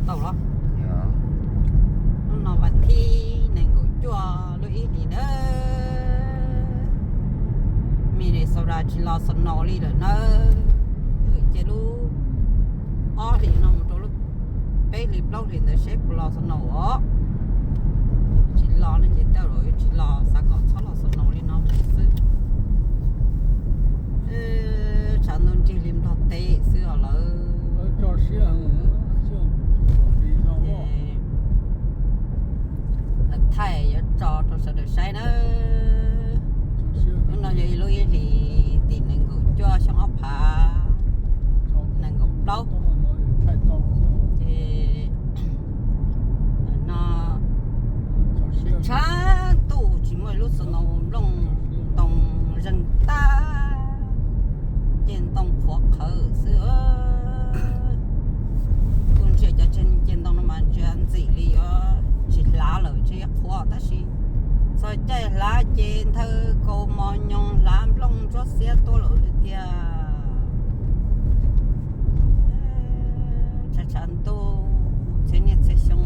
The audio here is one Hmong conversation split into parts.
Tau los. Hnub no vas thib nees nkaum cuaj lub ib hlis nawb. Minnesota tsis los snow li lawm nawb. Cia lub ob hlis no mus rau lub peb hlis plaub hlis ntawd seb puas los snow os. Tsis los no ces tau lawm, tsis los xav kom txhob los snow li no mus xwb. Tshav ntuj nrig li nplog teb xwb os lawv. Thaij yuav tso rau sawv daws saib nawb. Lub no yog ib lub ib hlis tim nees nkaum cuaj xyoo ob phav nees nkaum plaub. Ces no tshav ntuj tsis muaj ib lub snow, nplooj ntoo zeeg tag, ceg ntoo qhuav qhawv xwb. Kuj ntsia cov ceg ntoo no mas ntsia ntxim li yuav tsis hlav lawm, tsis qhuav tab sis txog caij hlav ces nthawv kaus mos nyoos hlav nplooj ntsuab xiab tuaj lawm li tiag. Tshav tshav ntuj txhiab niaj txhiab xyoo,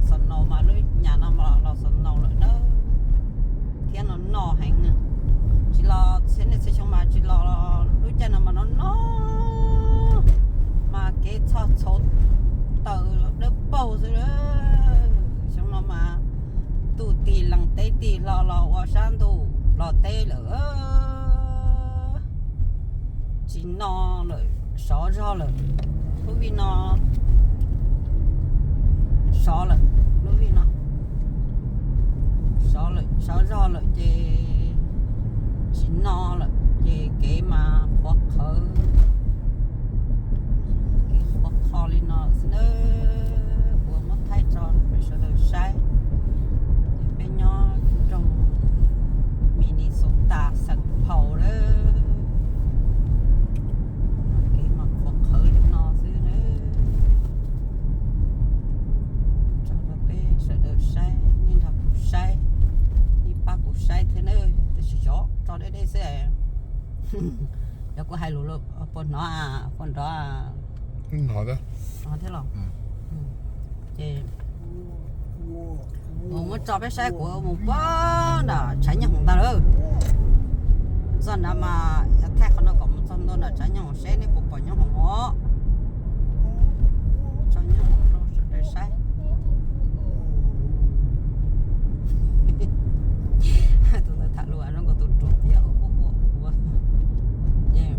snow mas lub nyam no mas los snow lawm nawb. Thiab no no heev, tsis los txhiab niaj txhiab xyoo mas tsis los, lub caij no mas no no mas kev txhoj txhau taws dawb paug xwb. Xyoo no mas ntuj tig lees teb tig hlo los ua sab ntuj los teb lawm. Tsis no lawm, sov zog lawm. Lub vij no sov lawm, lub vij no sov lawm, sov zog lawm ces tsis no lawm ces kev mas qhuav qhawv, kev qhuav qhov li no xwb nawb. Kuv muab thaij tso rau peb sawv daws saib. Peb nyob nroog Minnesota, Saint Paul lawm. Kev mas qhuav qhawv li no xwb nawb. Tso rau peb sawv daws saib, nej nrog kuv saib, nej pab kuv saib thiab nawb. Tab sis xyov tso deb deb xwb. Yog kuv hais lus puas hnov, puas nrov? Hnov thiab los. Ces kuv muab tso peb saib, kuv mus puag nram tshav nyooj hoom ntag lawm. Txog nrad mas yog thaij qhov no kom mus txog ntua nram tshav nyooj hoom seb nej puas pom nyooj hoom os. Tso nyooj hoom rau sawv daws saib. Tus ntawd tham lus zoo nkaus tus ruam tias ua ua ua ua. Ces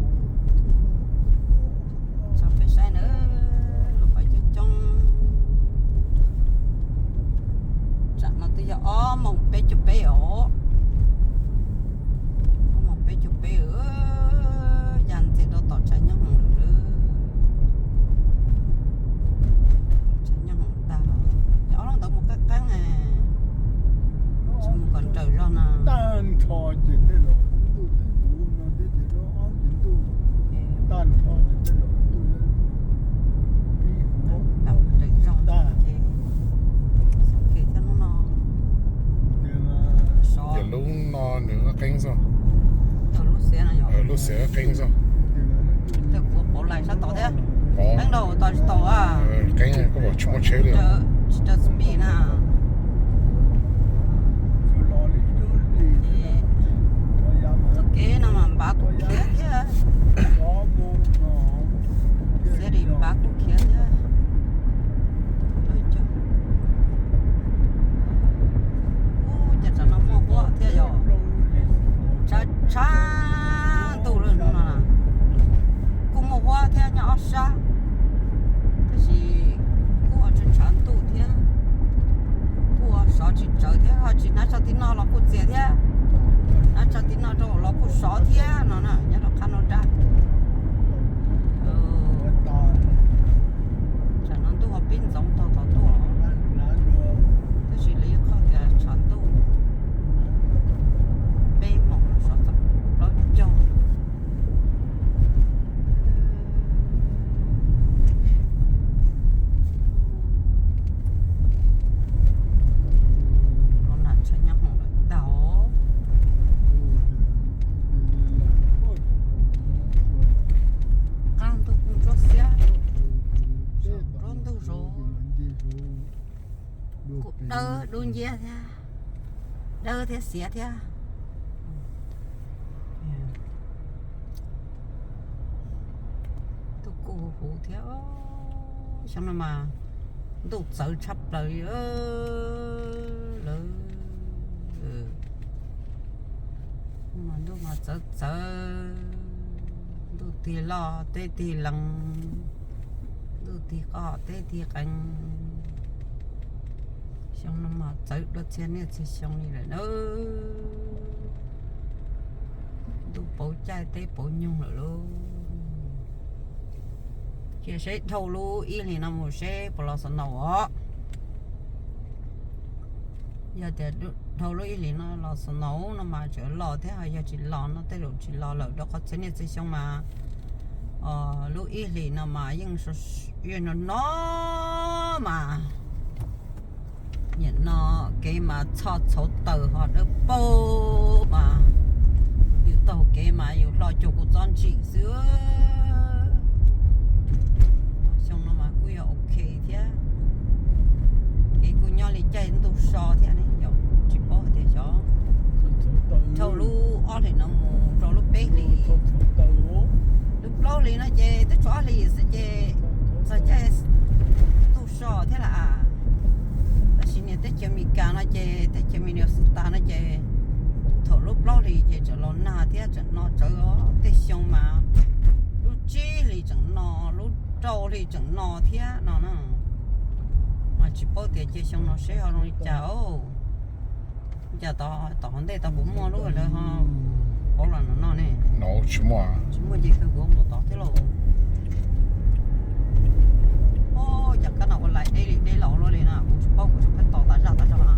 tso peb saib na, lub pas coob coob. Tsam no twb yog ob moos peb caug peb os. Ob moos peb caug peb, ya ntxiag rau tom tshav nyooj hoom lawm. Tshav nyooj hoom tag, cov ob lub ntawd mus qeeb qeeb na. Tsis mus kom nrawm zog no. Tag nrho ces tej zaum ntuj twb kuv no thiab ces lub ob ces ntuj tag nrho ces tej zaum ntuj pib hu nraum nrawm zog tag. Ces xyov kiag thiab hnub no. Ces lub no nws qeeb xwb. Lub xiav qeeb xwb. Tej kuv pauv lais sab tod thiab. Qeeb rau tod tsis tau. Qeeb koj pom tsis muaj tsheb li. Tsis raws speed na. Txoj kev no mas npav kuv khiav thiab. Xiab li npav kuv khiav thiab. Ub, cas tsam no muaj huab thiab yom. Tshav tshav ntuj lawm no na. Kuj muaj huab thiab nyob ob sab, tab sis kuj ua tshav tshav ntuj thiab. Kuj ua sov tsis tsawv thiab, ho tsis hnab tso tim no los kuj txias thiab, hnab tso tim no rau los kuj sov thiab no na. Nyob rau Nciab thiab, dawb thiab xiav thiab. Ntuj kuj huv huv thiab. Xyoo no mas ntuj txawv tshaj plaws li lawm. Ntuj mas txawv txawv, ntuj tig loj teb tig lees, ntuj tig qoj teb tig qees. Xyoo no mas txawv dua txhia niaj txhia xyoo li lawm na. Ntuj pauv caij teb pauv nyoog lawm lauj. Cia seb dhau lub ib hlis no mus seb puas los snow os. Yog tias dhau lub ib hlis no los snow no mas tseem los thiab, ho yog tsis los no tej zaum tsis los lawm, rau qhov txhia niaj txhia xyoo mas lub ib hlis no mas yeej no no mas nim no kev mas txhoj txhauv taws ho dawb paug mas yus taug kev mas yus hlo cuag kuv txob ntsim xwb. Xyoo no mas kuj yog ok thiab, kev kuj nyob li caij ntuj so thiab ne yom, tsis paub hais tias xyov dhau lub ob hlis no mus rau lub peb hlis, lub plaub hlis no ces twb tsuas ob hlis xwb ces txog caij ntuj so thiab lawm. Tab sis niag teb chaws Amelikas no ces teb chaws Minnesota no ces thaum lub plaub hlis ces tseem los nag thiab tseem no tsawv os. Tej xyoo mas lub tsib hlis tseem no, lub rau hlis tseem no thiab no na. Mas tsis paub tias cia xyoo no seb ho zoo li cas os. Cas tom hauv ntej tau puas muaj lub lawv ho pauv los no no ne? Tsis muaj, tsis muaj ces kawg kuv mus tod thiab lauj. Os, cas kab no ua lais deb li deb los luaj li na, kuv tsis paub, kuv tsis pheej tos tas zaj tas zog na.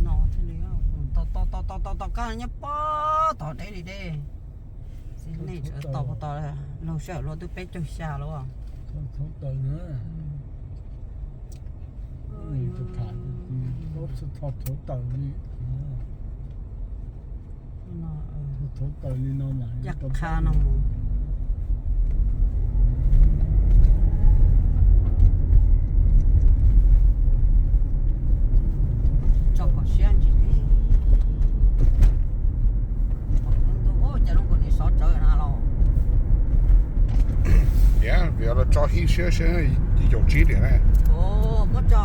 No thiaj li tos tos tos tos tos kab nyob pob tod deb li deb. Xij nej tseem tos puas tos, laug sij hawm luaj twb peb caug xya lawm. Yaj qha no mus tso kom siab ntsis. Cas zoo nkaus niam sov tsawv na los. Tias vim los tso hib siab siab yaum tsib tiam ne. Muab tso,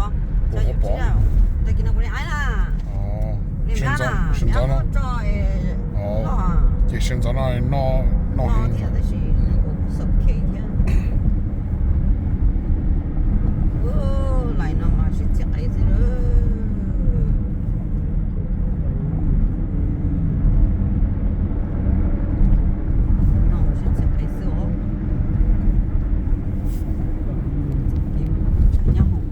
tag kis no kuv niam aib na. Sawv ntxov no, ces sawv ntxov no noj heev. Tab sis kuv xav khe thiab. Lais no mas sib txiv qev xwb. No mas sib txiv qev xwb os. Tshaj nyob hoom.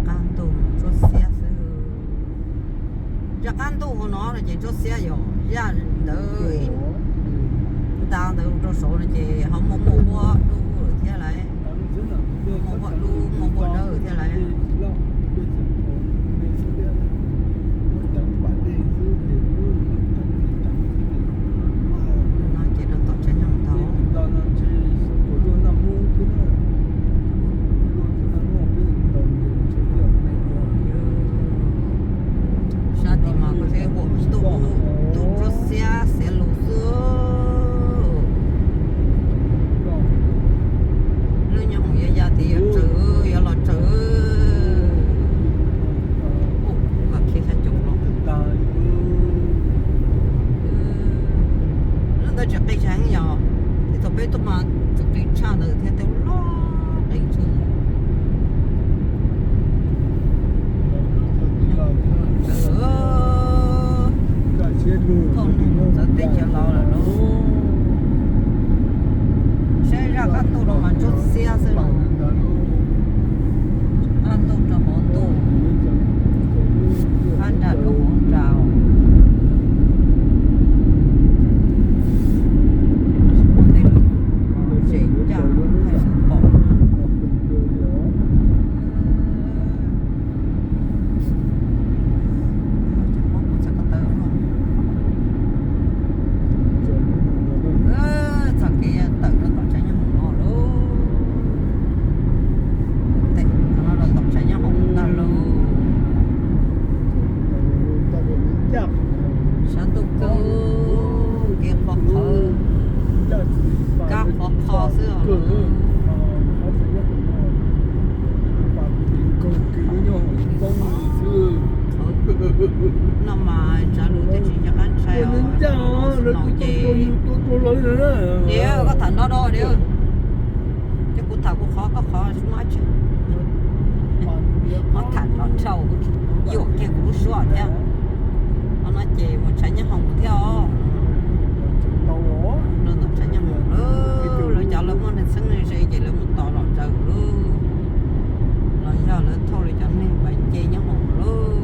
Qab ntuj tsuab xiab xwb. Zaj qab ntuj hauv no no ces tsuab xiab yom, zaj ntawd ib nta ntawd rau saud no ces ho muaj muaj huab dub lawm thiab lauj. Muaj huab dub muaj huab dawb thiab lauj. No ces rau tom tsev neeg ntau. Sab tim mas kuj seb huam ntuj, ntuj tsuab xiab xiav lus xwb. Lub nyuag hoom yuav ya tid yuav tsawv, yuav los tsawv. Ua, kuv kam khiav xya caum los. Lub ntawd tsis qis heev yom, tej thaum peb tuaj mas tsis qis tshaj ntawd thiab, tej loj qis tshaj. Txawv teb chaws los lawm lauj. Saib zaj qab ntuj no mas tsuab xiab xwb los. Qab ntuj rau hauv ntuj, qab nrad rau hauv nrad. Tsis muaj tej lub zem ncaj thaij xwb pom. Cov mob kuv Xwb. No mas tsav lus twb tsis nco qab ntshai os. Ces, Dios, koj tham nrov do, Dios. Ces kuv tham kuv qhov, koj qhov, tsis muaj dab tsi. Muab tham nrov dhau, yuam kiag kuv lub suab thiab. Qhov no ces mus tshav nyob hoom thiab os. Rau tom tshav nyob hoom lawm, lawv cov lawv muaj neeg txheeb neeg ze ces lawv mus tos los tsaws lawm. Los yog lawv thauj lawv cov neeg pais nce nyob hoom lawm.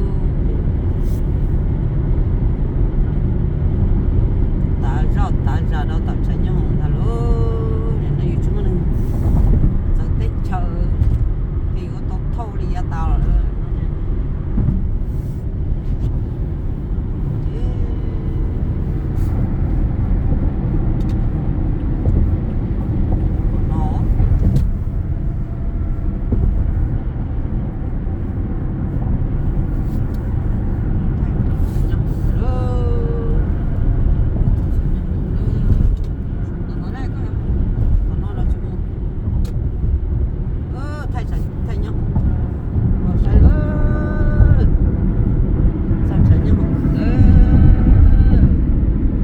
Tav zoj tav zag rau tom tshav nyob hoom ntag lauj. Nim no yus tsis muaj neeg txawv teb chaws, ces yuav tau thauj li yav tas los lawm. Thaij nyob hoom, los saib, txog tshav nyob hoom lawm.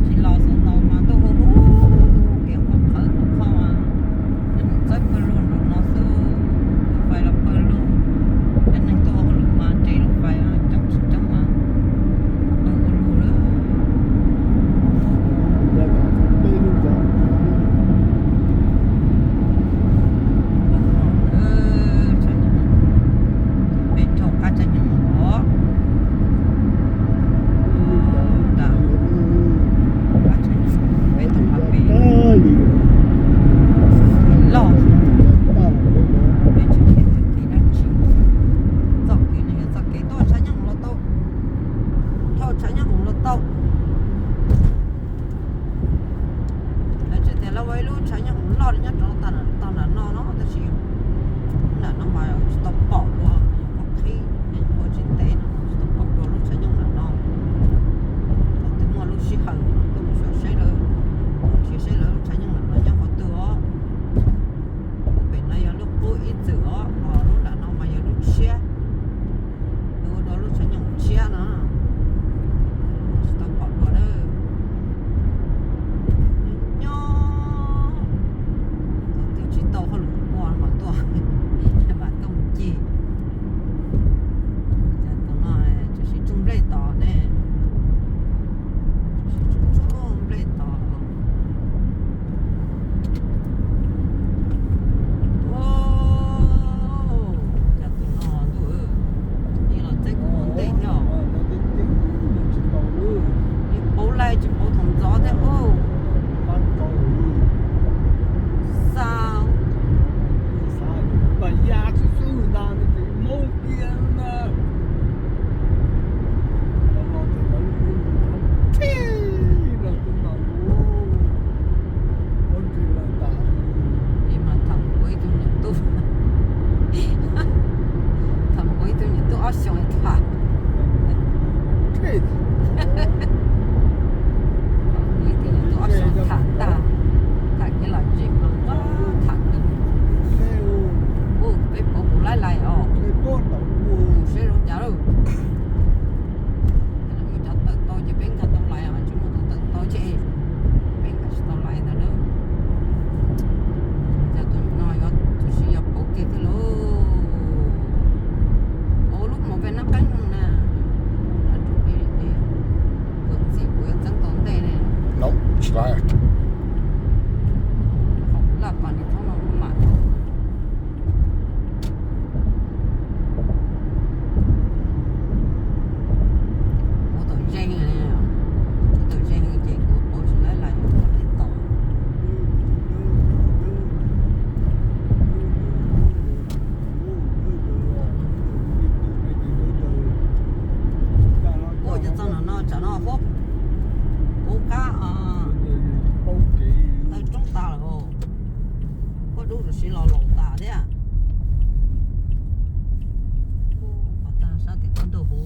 Tsis los xwb ntau mas tuaj hu hu kev qhov qhawv qhov qhov mas, txawb pawg lug nraum no xwb, lub fais los pawg lug, cov neeg tuaj ua hauj lwm mas nres lub fais coob tsis coob mas pawg ua lug lawm. Peb raug qab tsav nyoog os. Peb tau qab peb loj, peb tsis tias kev dab tsi. Txoj kev no yog txoj kev tuaj tshav nyob hoom los tau, dhau tshav nyob hoom los tau. Lawv tseem tias lawv ua ib lub tshav nyob hoom loj nyob rau tag nram no no, tab sis nram no mas tsis tau pom dua, qhov qhib ua tsis ntev no tsis tau pom dua lub tshav nyob nram no. Thaum twg muaj lub sij hawm tuaj mus xyuas saib lawv, tuaj nrhiav saib lawv lub tshav nyob nram no nyob qhov twg os. Lub pem no yog lub qub ib txwm os, ho lub nram no mas yog lub tshiab. Lawv ua dua lub tshav nyob hoom tshiab no, tsis tau pom dua lawm. Nyob, thaum twg tsis tau hauj lwm ua mas tuaj, mas tuaj mus ncig. Cas tus no tsuas siv tsuj nplej tos ne, tsuas siv tsuj nplej tos. Cas tus no ntuj, yeej los txeeb kuv ua ntej thiab. Yeej paub laij tsis paub thaum ntxov thiab. Xa Li mas tham ua ib tug niam tub, tham ua ib tug niam tub ob xyoos tham, ua ib tug niam tub ob xyoos tham tag, tham kiag los tsev mas tham kawg. Ua peb pauv kuv laib lais os. Saib zoo cas lawm. Yog muaj cov tawm tau ces peb nkag tau lais, tsis muaj cov tawm tau ces peb nkag tsis tau lais ntag lauj. Cas tus no yuav tus siv yog pauv kiag thiab lauj. Pauv lub mus peb nab qeeb no na. Kuv ntxim kuv yuav txeeb tau ntej ne. Laj pas niag thaub no mam tau. Kuv tau ze, kuv tau ze ces kuv pauv tsis laib lais, kuv pauv tsis tau. Kuv cov txog no no tsam no huab kuv qab taw roob tas lawm. Huab dub tus siv los laus tas thiab. Qhov tag sab tim qab ntuj huv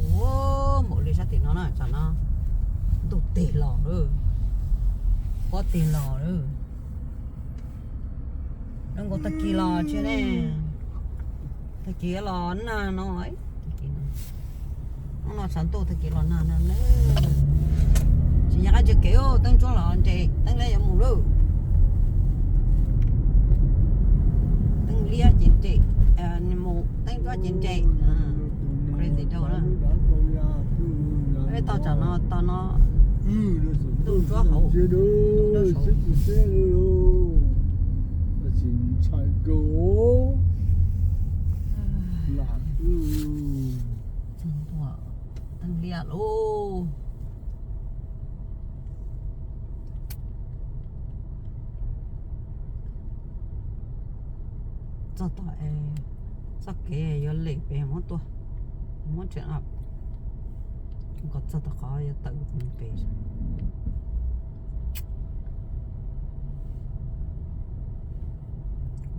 npaum li sab tim no na, tsam no ntuj tig los lawm, huab tig los lawm. Zoo nkaus tag kis los tsis ne, tag kis los nag no, tag kis no, hnub no tshav ntuj tag kis los nag no na. Tsis nco qab ntsia kev, teeb ntsuab los nres, teeb liab yuav mus lawm. Teeb liab ces nres, mus teeb ntsuab ces nres. Crazy dog na. Peb tau tsam no, tau no, ntuj ntsuab hauv, ntuj ntsuab hauv. Txog ntua teeb liab lauj. Txog tom, txoj kev yuav lem pem muab tuaj, muab tseem kom txog tom qhov yuav tawm pem.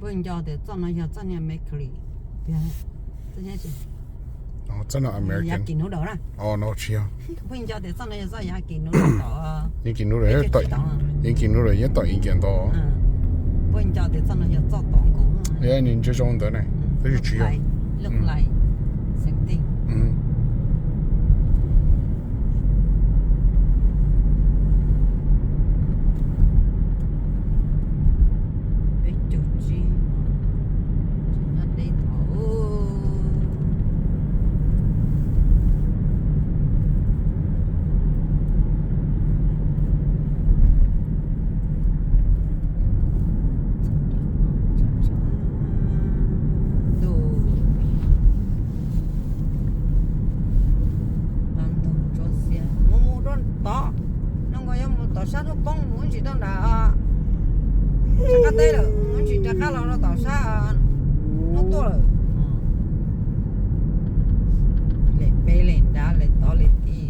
Pheej nco tias txoj no yog txoj niag American, txoj no American, yav kis hnub daud na. Pheej nco tias txoj no yog txoj yav kis hnub daud tom, yav kis hnub daud, yav kis hnub daud nyob tom India ntawd. Pheej nco tias txoj no yog txoj tom nkaus. Nws ntsia zoo ntawd ne, tab sis tsis yog. Look like same thing. Peb caug tsib, nyob deb tod. Ntuj, qab ntug tsuab xiab mus mus rau tod, no nkaus yuav mus tom sab hnub poob mus ib ntsis rau nram, sab qab teb lawm, mus ib ntsis rov qab los rau tom sab hnub tuaj lawm. Lem pem lem nrad lem tod lem tid.